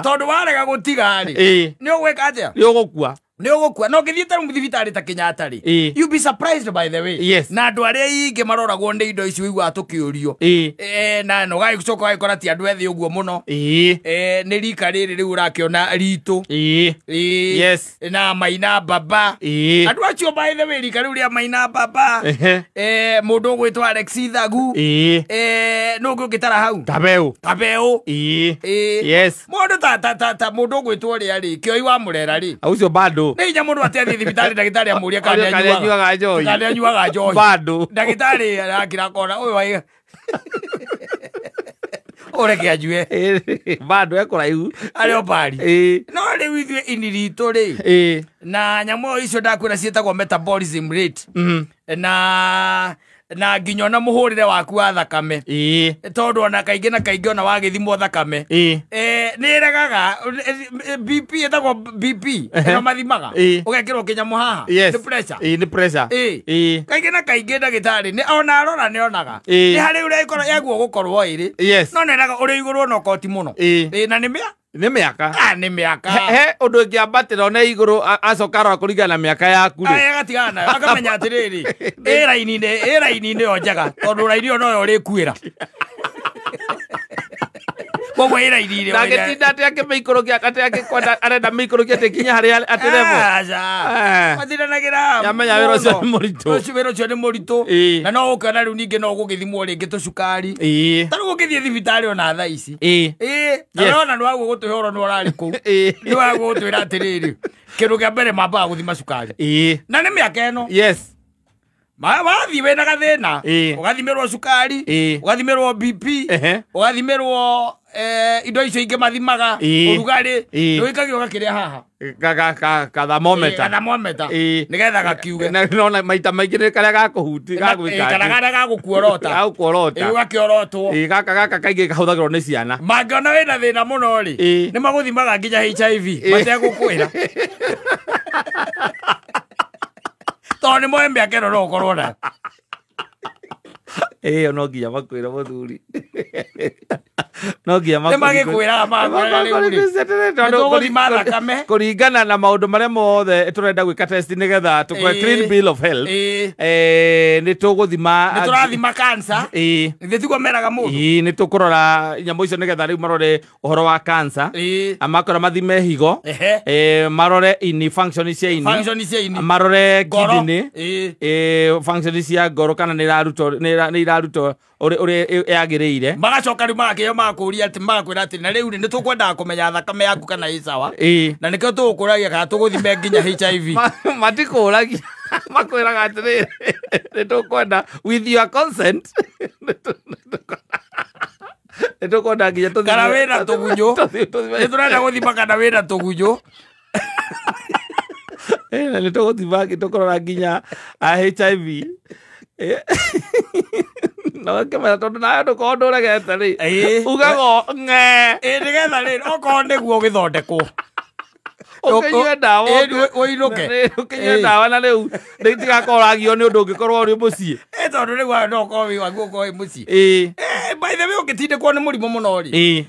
Tondu warega gutiga ri ni ugwika atia? Ni ugukua. Ni ugukua. No ngithiete riu thibitarĩ ta Kenyatta ri, you be surprised by the way. Yes. Na andu aria ingi maroragwo ni indo icio iguaga tukiurio. Na no gagĩcoka gagĩkora ti andu ethĩ ũguo mũno. Nĩ rika rĩrĩ rĩu ũrakĩona ritũ. Yes. Na maina baba. Andu acio by the way rika rĩu rĩa maina baba. Mũndũ ũgwĩtwo Alex Ithagu. Nũ ũngĩ ũngĩtara hau? Kabeu. Kabeu. Yes. Mũndũ ta mũndũ ũgwĩtwo ũrĩa rĩ, Kĩoi wa Mũrera rĩ. Ũcio bado. Nĩ hinya mũndũ atĩ athiĩ thibitarĩ ndagĩtarĩ amũrie kana nĩanyuaga njohi. Kana nĩanyuaga njohi. Bado. Ndagĩtarĩ arakira akona ũyũ wa ũreke anjue. Bado ekũraihu. Arĩ o mbari. No rĩu ithuĩ ini ritũ rĩ. Na nyamũ icio ndakwĩra ciĩtagwo metabolism rate. Na nginya ona mũhũrĩre waku wa thakame. Tondũ ona kaingĩ na kaingĩ ona wagĩthimwo thakame. Nĩ ĩregaga BP ĩtagwo BP ĩno mathimaga. Ũgekĩrwo kĩnyamũ haha. Yes. Nĩ pressure. Nĩ pressure. Kaingĩ na kaingĩ ndagĩtarĩ nĩ ona arora nĩ onaga. Nĩ harĩ ũrĩa ĩkorwo yaguo gũkorwo ĩrĩ. Yes. No nĩ ĩraga ũrĩ igũrũ ona ũkorwo ti mũno. Na nĩ mĩa? Nĩ mĩaka. Nĩ mĩaka. He ũndũ ĩngĩambatĩra ona igũrũ acoka arora kũringana na mĩaka yaku rĩ. Agatigana nayo akamenya atĩrĩrĩ, ĩ raini-inĩ ĩyo njega tondũ raini ĩyo noyo ũrĩkuĩra. Koguo ĩ raini-inĩ ĩyo. Ndangĩtinda atĩ akĩmĩikũrũkia atĩ angĩkwenda arenda mĩikũrũkie atĩ nginya harĩa atĩ level. Aca. Matindanagĩra. Yamenya wĩra ũcio nĩ mũritũ. Ũcio wĩra ũcio nĩ mũritũ. Na no ũkĩona rĩu ningĩ no ũgũgĩthimwo rĩngĩ tũcukari. Ta rĩu ũngĩthiĩ thibitarĩ ona thaa ici. Na wona nĩ waguo gũtũhe ũhoro nĩ ũrarĩ kũu. Nĩ waguo gũtwĩra atĩrĩrĩ, kĩndũ kĩa mbere mambaga gũthima cukari. Na nĩ mĩaka ĩno. Yes. Wathiĩ wĩna gathĩna, ũgathimĩrwo cukari, ũgathimĩrwo BP, ũgathimĩrwo indo icio ingĩ mathimaga, ũrugarĩ, nĩ ũikagio ũgakĩrĩa haha. Ka thermometer. Ka thermometer. Nĩgetha gakiuge. Na nona maita maingĩ nĩ karĩa gakũhuti, gagwĩka atĩ. Kana karĩa gagũkuorota. Gagũkuorota. Ũgakĩorotwo. Gaka kaingĩ kahũthagĩrwo nĩ ciana. Mangĩona wĩna thĩna mũno rĩ, nĩ magũthimaga nginya HIV, mategũkwĩra. Tondũ nĩ moĩ mĩaka ĩno no ũkorwo nayo. Ĩyo no nginya makwĩre mũthuri. No nginya Nĩ magĩkwĩraga magakwĩra rĩu rĩ. Tondũ Nĩtũgũthima thakame. Kũringana na maũndũ marĩa mothe tũrenda gwĩka test nĩgetha tũkore clean bill of health. Nĩ tũgũthima. Nĩ tũrathima cancer. Nĩ tiguo meraga mũndũ. Nĩ tũkũrora nyamũ icio nĩgetha rĩu marore ũhoro wa cancer. Amakora mathime higo. Marore ini function cia ini. Function cia ini. Marore kidney. Function cia ngoro kana nĩ irarutwo nĩ irarutwo ũrĩa yagĩrĩire. Magacoka rĩu magakĩo magakũria atĩ magakwĩra atĩ na rĩu nĩ tũkwendaga kũmenya thakame yaku kana ĩ sawa. Na nĩkĩo tũgũkũragia kana tũgũthime nginya HIV. Matikũragia. Makwĩraga atĩrĩrĩ, nĩ tũkwenda with your consent. Nĩ tũkwenda nginya tũthime. Kana wĩna tũgunyũ. Nĩ tũrenda gũthima kana wĩna tũgunyũ. Na nĩ tũgũthima tũkũrora nginya HIV. No kĩmera tondũ nawe ndũkorwo ndũregete rĩ. Ugaga ng'e. Nĩgetha rĩ, okorwo nĩguo ũgĩthondekwo. Ũkĩnyue ndawa. Ũinũke. Ũkĩnyue ndawa na rĩu nĩtigakorwo ũragio nĩ ũndũ ũngĩkorwo ũrĩ mũciĩ. Tondũ rĩu haha no ũkorwo wĩ waku ũkorwo wĩ mũciĩ. By the way ũngĩtindĩkwo nĩ mũrimũ mũno rĩ.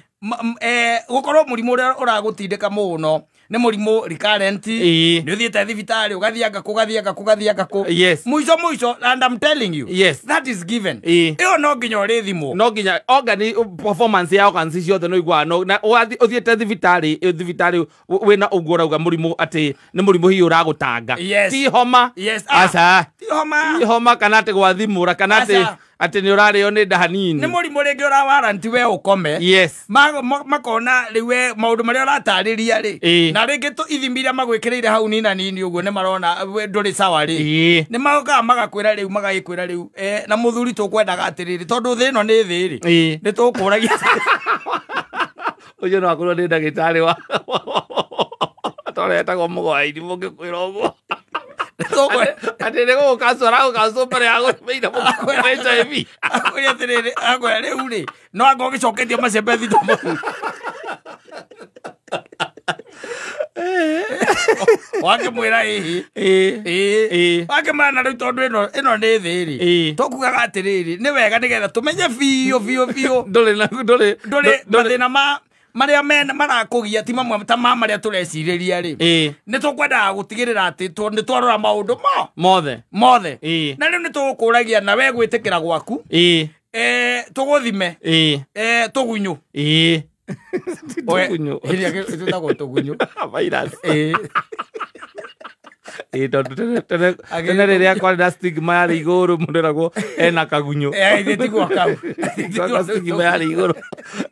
Gũkorwo mũrimũ ũrĩa ũragũtindĩka mũno nĩ mũrimũ recurrent. Nĩ ũthiĩte thibitarĩ ũgathianga kũ ũgathianga kũ ũgathianga kũ. Yes. Mũico mũico, and I'm telling you. Yes. That is given. Ĩyo no nginya ũrĩthimwo. No nginya organ performance ya organs ciothe no iguaga no na ũthiĩte thibitarĩ wĩna ũguo ũrauga mũrimũ atĩ nĩ mũrimũ hihi ũragũtanga. Yes. Ti homa. Yes. Aca. Ti homa. Ti homa kana atĩ gwathimũra kana atĩ atĩ nĩ ũrarĩo nĩ nda hanini. Nĩ mũrimũ rĩngĩ ũrawaranti we ũkome. Yes. Makona rĩu we maũndũ marĩa ũratarĩria rĩ. Na rĩngĩ ithimi iria magwĩkĩrĩire hau nina nini ũguo nĩ marona we ndũrĩ sawa rĩ. Nĩ magokaga magakwĩra rĩu magagĩkwĩra rĩu na mũthuri tũkwendaga atĩrĩrĩ tondũ thĩ ĩno nĩ thĩ rĩ. Nĩ tũkũragia. Ũcio no akorwo nĩ ndagĩtarĩ wa tondũ etagwo mũgwaini mũngĩkwĩra ũguo. Atĩ nĩ gũgũkancwo aragũkancwo mbere ya gũthima mũkwĩra HIV. Akwĩra atĩrĩrĩ, akwĩra rĩu rĩ, no anga ũgĩcoketie macembe thito mũthuri. Wakĩmwĩra ĩhĩ. Wakĩmwĩra na rĩu tondũ ĩno nĩ thĩ rĩ. Tũkugaga atĩrĩrĩ, nĩ wega nĩgetha tũmenye biũ biũ biũ. Ndũrĩ na ndũrĩ Ndũrĩ mathĩna ma Marĩa mena marakũgia ti mamwe ta ma marĩa tũrecirĩria rĩ. Nĩ tũkwendaga gũtigĩrĩra atĩ nĩ twarora maũndũ mothe. Mothe. Na rĩu nĩ tũgũkũragia na we gwĩtĩkĩra gwaku. Tũgũthime. Tũgunyũ. Tũgunyũ. Ĩrĩa ĩtagwo tũgunyũ. Virus. Tondũ tene rĩrĩa kwarĩ na stigma yarĩ igũrũ mũndũ eragwo ena kagunyũ. Tiguo kau. Stigma yarĩ igũrũ.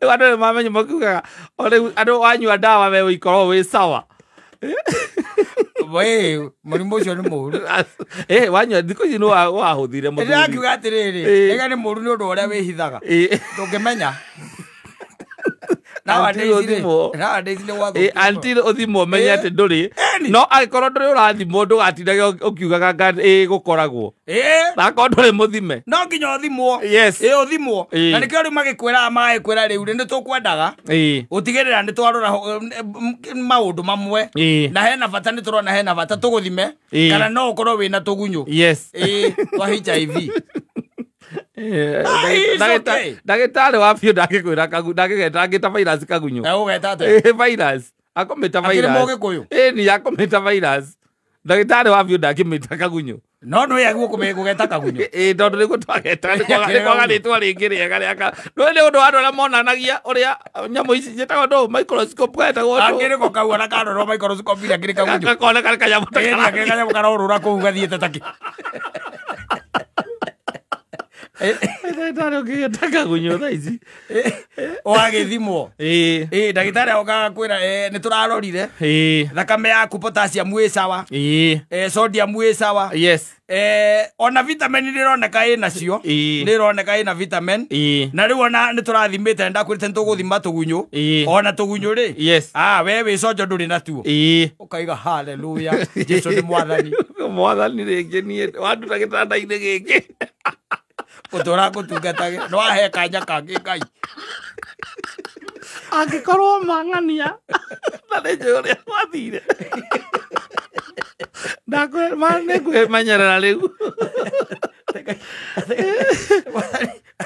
Rĩu andũ nĩ mamenya makiugaga o rĩu andũ wanyua ndawa we ũikorwo wĩ sawa. We mũrimũ ũcio nĩ mũru. Wanyua thikũ ici nĩ wahũthire mũthuri. Ndĩrakiuga atĩrĩrĩ, ĩga nĩ mũru nĩ ũndũ ũrĩa wĩhithaga. Ndũngĩmenya. Until ũthimwo ũmenye atĩ ndũrĩ. No angĩkorwo ndũrĩ ũrathimwo ndũgatindage ũkiugaga nga gũkoragwo. Na akorwo ndũrĩ mũthime. No nginya ũthimwo. Yes. Ũthimwo. Na nĩkĩo rĩu magĩkwĩraga magĩkwĩra rĩu nĩ tũkwendaga gũtigĩrĩra nĩ twarora maũndũ mamwe. Na hena bata nĩ tũrona hena bata tũgũthime kana no ũkorwo wĩna tũgunyũ. Yes. Twa HIV. Ndagĩtarĩ wa biũ ndangĩkwĩra ndangĩgeta virus kagunyũ. Ũgeta atĩa? Virus. Akũmĩta virus. Akĩrĩ mũgĩkũyũ? Ni akũmĩta virus. Ndagĩtarĩ wa biũ ndangĩmĩta kagunyũ. No nĩ yaguo kũgeta kagunyũ. Tondũ nĩguo twageta nĩ kwaga rĩtwa rĩngĩ rĩega rĩa ka. Nĩ ũndũ wa andũ arĩa monanagia ũrĩa nyamũ ici ciĩtagwo ndũ microscope getagwo ndũ. Akĩrĩ ko kau ona karorwo microscope iria kĩrĩ kagunyũ. Gakoneka nĩ kanyamũ ta Akĩrĩ kanyamũ karorũra kũu gathiĩte takĩ. Ndagĩtarĩ ũngĩgeta kagunyũ thaa ici. Wagĩthimwo. Ndagĩtarĩ okaga kwĩra nĩ tũrarorire. Thakame yaku potassium ĩ sawa. Sodium ĩ sawa. Yes. Ona vitamin nĩ ĩroneka ĩ nacio. Nĩ ĩroneka ĩna vitamin. Na rĩu ona nĩ tũrathimĩte ndakwĩrĩte nĩ tũgũthima tũgunyũ. Ona tũgunyũ rĩ. Yes. We wĩ conjo ndũrĩ natuo. Ũkaiga hallelujah. Jesu nĩ mwathani. Mwathani rĩngĩ niĩ wanduta gĩtanda-inĩ gĩkĩ. Ũtũra gũtungatage no ahe kanya kangĩ Ngai. Angĩkorwo mang'ania na nĩ njũĩ ũrĩa gwathire. Nĩngwĩmenyerera rĩu.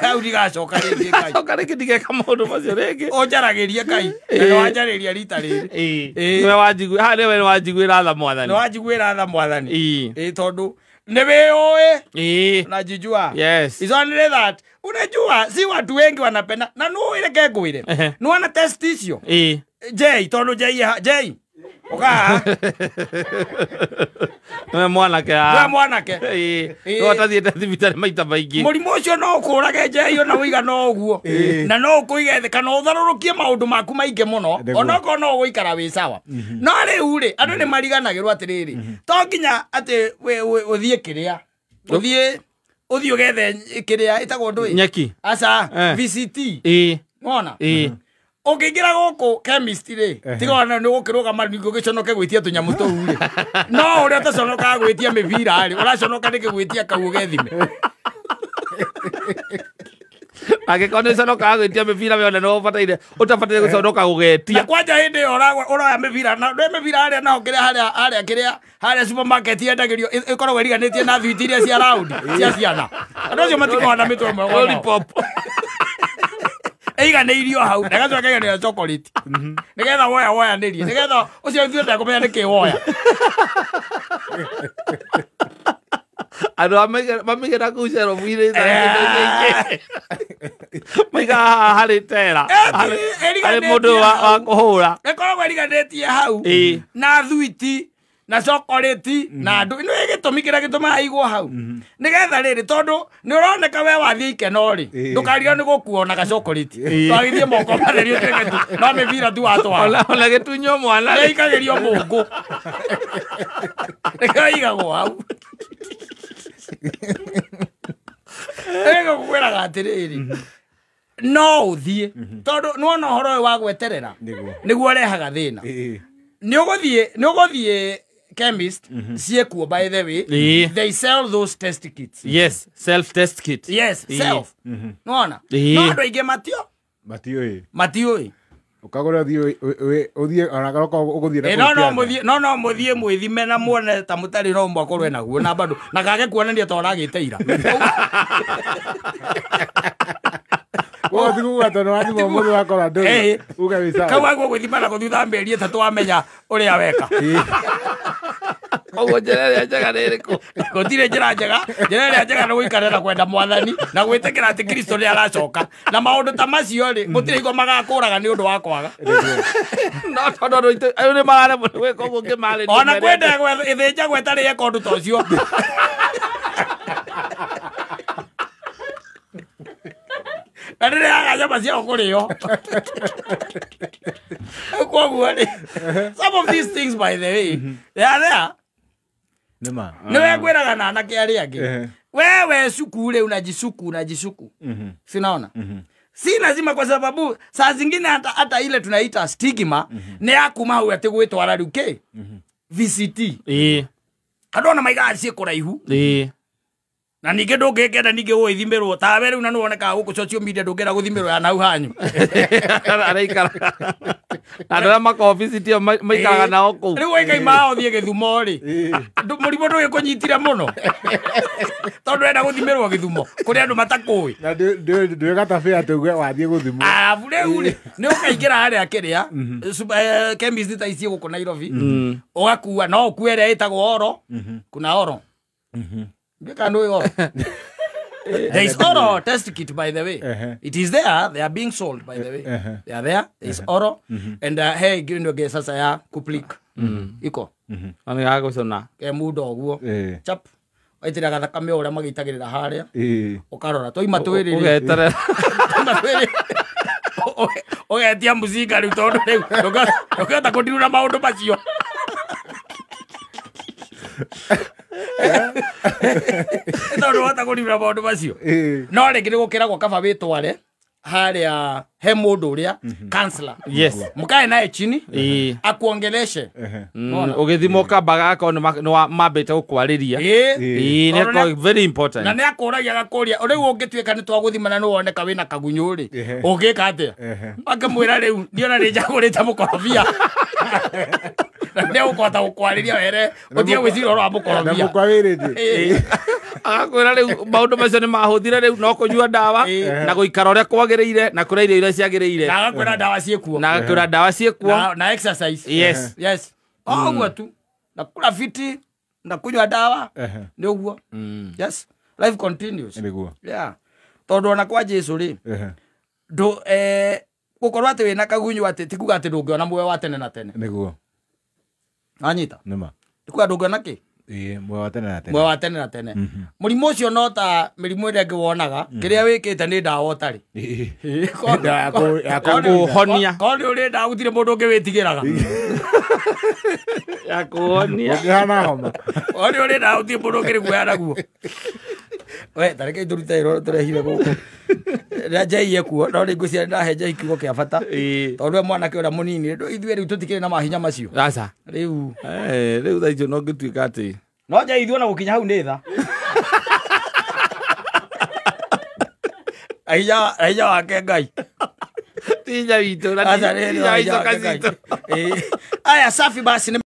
Hau ndigacoka rĩngĩ Ngai. Ngacoka rĩngĩ ndigeka maũndũ macio rĩngĩ. Ũnjaragĩrie Ngai. Na nĩwanjarĩria rita rĩrĩ. Nĩwe wanjiguĩra, haha nĩwe wanjiguĩra tha mwathani. Nĩwanjiguĩra tha mwathani. Tondũ nĩ wĩũĩ. Unajijua. Yes. It's only that unajua si watu wengi wanapenda na no ile kegwire. No wana test icio. Jay tondu Jay Oka. Nĩ mwanake. Nĩ mwanake. No atathiĩte thibitarĩ maita maingĩ. Mũrimũ ũcio no ũkũrage Jay ona ũigana ũguo. Na no ũkũige thĩ kana ũtharũrũkie maũndũ maku maingĩ mũno. Onokorwo no ũgũikara wĩ sawa. No rĩu rĩ andũ nĩ mariganagĩrwo atĩrĩrĩ. To nginya atĩ ũthiĩ kĩrĩa. Ũthiĩ ũgethe kĩrĩa ĩtagwo ndũĩ. Nyeki. Aca VCT. Wona? Ũngĩingĩra gũkũ chemist rĩ tiga ona nĩ ũgũkĩrũgama ningĩ ũgĩconoke gwĩtia tũnyamũ tũu rĩ. No ũrĩa ũtaconokaga gwĩtia mĩbira rĩ ũraconoka nĩkĩ gwĩtia kau ũgethime. Angĩkorwo nĩ ũconokaga gwĩtia mĩbira we ona nĩ ũbataire ũtabataire gũconoka gũgetia. Na kwanja hĩndĩ ĩyo ũroya mĩbira na ndũĩ mĩbira harĩa naho kĩrĩa harĩa kĩrĩa harĩa supermarket yendagĩrio ĩkoragwo ĩriganĩtie na thwiti iria cia round cia ciana. Andũ acio matikoragwo na mĩtwe ĩmwe. Lollipop. Ĩiganĩirio hau na ĩgacoka ĩkaiganĩrio chocolate. Nĩgetha woya woyanĩrie nĩgetha ũcio ithuĩ ndekũmenya nĩkĩ woya. Andũ mamĩgĩra kũu cerobu-inĩ maigaga haha harĩ tera harĩ mũndũ wa kũhũra. Ĩkoragwo ĩriganĩtie hau na thwiti na chocolate na andũ nĩ gĩtũmi kĩrĩa gĩtũmaga igwo hau nĩgetha rĩrĩ tondũ nĩ ũroneka we wathiĩ ikeno rĩ ndũkarirwo nĩ gũkuo na gachocolate twagithie moko matheri ũtuĩke tu no mĩbira tu watwara ona gĩtunywo mwana nĩ ikagĩrio mũngũ nĩkĩo igagwo hau. Ĩgũkwĩraga atĩrĩrĩ no ũthiĩ tondũ nĩwona ũhoro ũyũ wa gweterera nĩguo ũrehaga thĩna. Nĩ ũgũthiĩ chemist ciĩkuo by the way they sell those test kits. Yes, self test kit. Yes, self. Nĩwona? No andũ aingĩ matiũĩ. Ũkagũra ũthiĩ onakorwo ũgũthiĩ na kũu. No no mũthiĩ mwĩthime na muone ta mũtarĩ no mwakorwo naguo na bado na kage kuonania ta ũragĩte ira. Wowe tiguga tondu wathimwo mũthĩ wakora ndũrĩ. Uge wĩ sawa. Kau waguo gwĩthima nako thutha mĩeri 3 wamenya ũrĩa weka. Koguo njĩra ĩrĩa njega nĩ ĩrĩkũ? Gũtirĩ njĩra njega. Njĩra ĩrĩa njega nĩ gũikara na kwenda mwathani na gwĩtĩkĩra atĩ Kristo nĩ aracoka. Na maũndũ ta macio rĩ, gũtirĩ hingo magakũraga nĩ ũndũ wa kwaga. No tondũ andũ aitũ rĩu nĩ mararemwo nĩ gwĩka ũguo ngĩmarĩria. Ona kwenda ĩthĩnjagwo ĩtarĩ yeka ũndũ ta ũcio. Na nĩrĩaga nyama ciao kũrĩo. Koguo rĩ, some of these things by the way, they are there. Nĩma. Nĩwe ngwĩraga na anake arĩa angĩ. Wewe suku ule unajisuku unajisuku. Sinaona? Si lazima kwa sababu saa zingine hata ile tunaita stigma nĩ ya kuma hau atĩ gwĩtwara rĩu kĩ? VCT. Andũ ona maigaga ciĩ kũraihu. Na ningĩ ndũngĩkenda ningĩ gũgĩthimĩrwo tawe rĩu na nĩwonekaga gũkũ social media ndũngĩenda gũthimĩrwo ya nau hanyu. Araikara. Na andũ arĩa makoragwo VCT ĩyo maikaraga nao kũu. Rĩu waikaima ũthiĩ Gĩthumo rĩ, mũrimũ ndũgĩkũnyitire mũno. Tondũ ndũrenda gũthimĩrwo Gĩthumo kũrĩ andũ matakũĩ. Na ndũĩ gatabĩa atĩ uge wathiĩ gũthimwo. Arabu rĩu rĩ, nĩ ũkaingĩra harĩa kĩrĩa, chemist ta ici gũkũ Nairobi, ũgakua no ũkue ĩrĩa ĩtagwo oro, kuna oro. There is oro test kit, by the way. It is there. They are being sold, by the way. They are there. There is oro. And hey, ndio sasa ya kuplik. Iko. Ani gago sona. Ke mudo guo. Chap. Waitira gathakame uria magitagirira haria. Ukarora toima twiri. Ugeterera. Toima twiri. Ugetia muzinga riu tondu riu. Ndungihota kundirura maundu macio. Tondũ wahota kũrirura maũndũ macio. No rĩngĩ nĩ gũkĩragwo kaba wĩtware harĩa he mũndũ ũrĩa counselor. Yes. Mkae naye chini akuongeleshe. Ũgĩthimwo kamba gako nĩ mambĩte gũkwarĩria. Nĩ very important. Na nĩ akũragia agakũria rĩu ũngĩtuĩka nĩ twagũthimana nĩ woneka wĩna kagunyũ rĩ, ũngĩka atĩa? Akĩmwĩra rĩu ndiona nĩ njagũrĩte mũkorobia. Na nĩ ũkũhota gũkwarĩria were ũtige gwĩciria ũhoro wa mũkorobia. Na mũkwawĩrĩtie. Agakwĩra rĩu maũndũ macio nĩ mahũthire rĩu no kũnyua ndawa na gũikara ũrĩa kwagĩrĩire na kũrĩa irio iria ciagĩrĩire. Na agakwĩra ndawa ciĩkuo. Na agakwĩra ndawa ciĩkuo. Na exercise. Yes. Yes. O ũguo tu. Na kula fiti na kunywa ndawa nĩ ũguo. Yes. Life continues. Nĩguo. Yeah. Tondũ ona kwa Jesu rĩ, ndũ gũkorwo atĩ wĩna kagunyũ atĩ ti kuga atĩ ndũngĩona muoyo wa tene na tene. Nĩguo. Anyita. Nĩma. Ti kuga ndũngĩona kĩ? Muoyo wa tene na tene. Muoyo wa tene na tene. Mũrimũ ũcio no ta mĩrimũ ĩrĩa ĩngĩ wonaga, kĩrĩa wĩkĩte nĩ ndawa ũtarĩ. Ya kũhonia. Korwo nĩ ũrĩ ndawa gũtirĩ mũndũ ũngĩ wĩtigĩraga. Ya kũhonia. Ũngĩhana homa. Korwo nĩ ũrĩ ndawa gũtirĩ mũndũ ũngĩ guoya naguo. We, ta reke tũrute ĩro tũrehire gũkũ. Rĩrĩa Njei ekuo, no rĩu ngwĩciria nĩndahe Njei kiugo kĩa bata. Tondũ we mwanake ũrĩa mũnini, ithuĩ rĩu tũtikĩrĩ na mahinya macio. Aca. Rĩu. Rĩu thaa icio no ngĩtuĩka atĩ. No Njei ithuĩ ona gũkinya hau nĩ tha. Hinya wake Ngai. Ti hinya witũ na ti hinya wa icoka citũ. Aya, safi basi.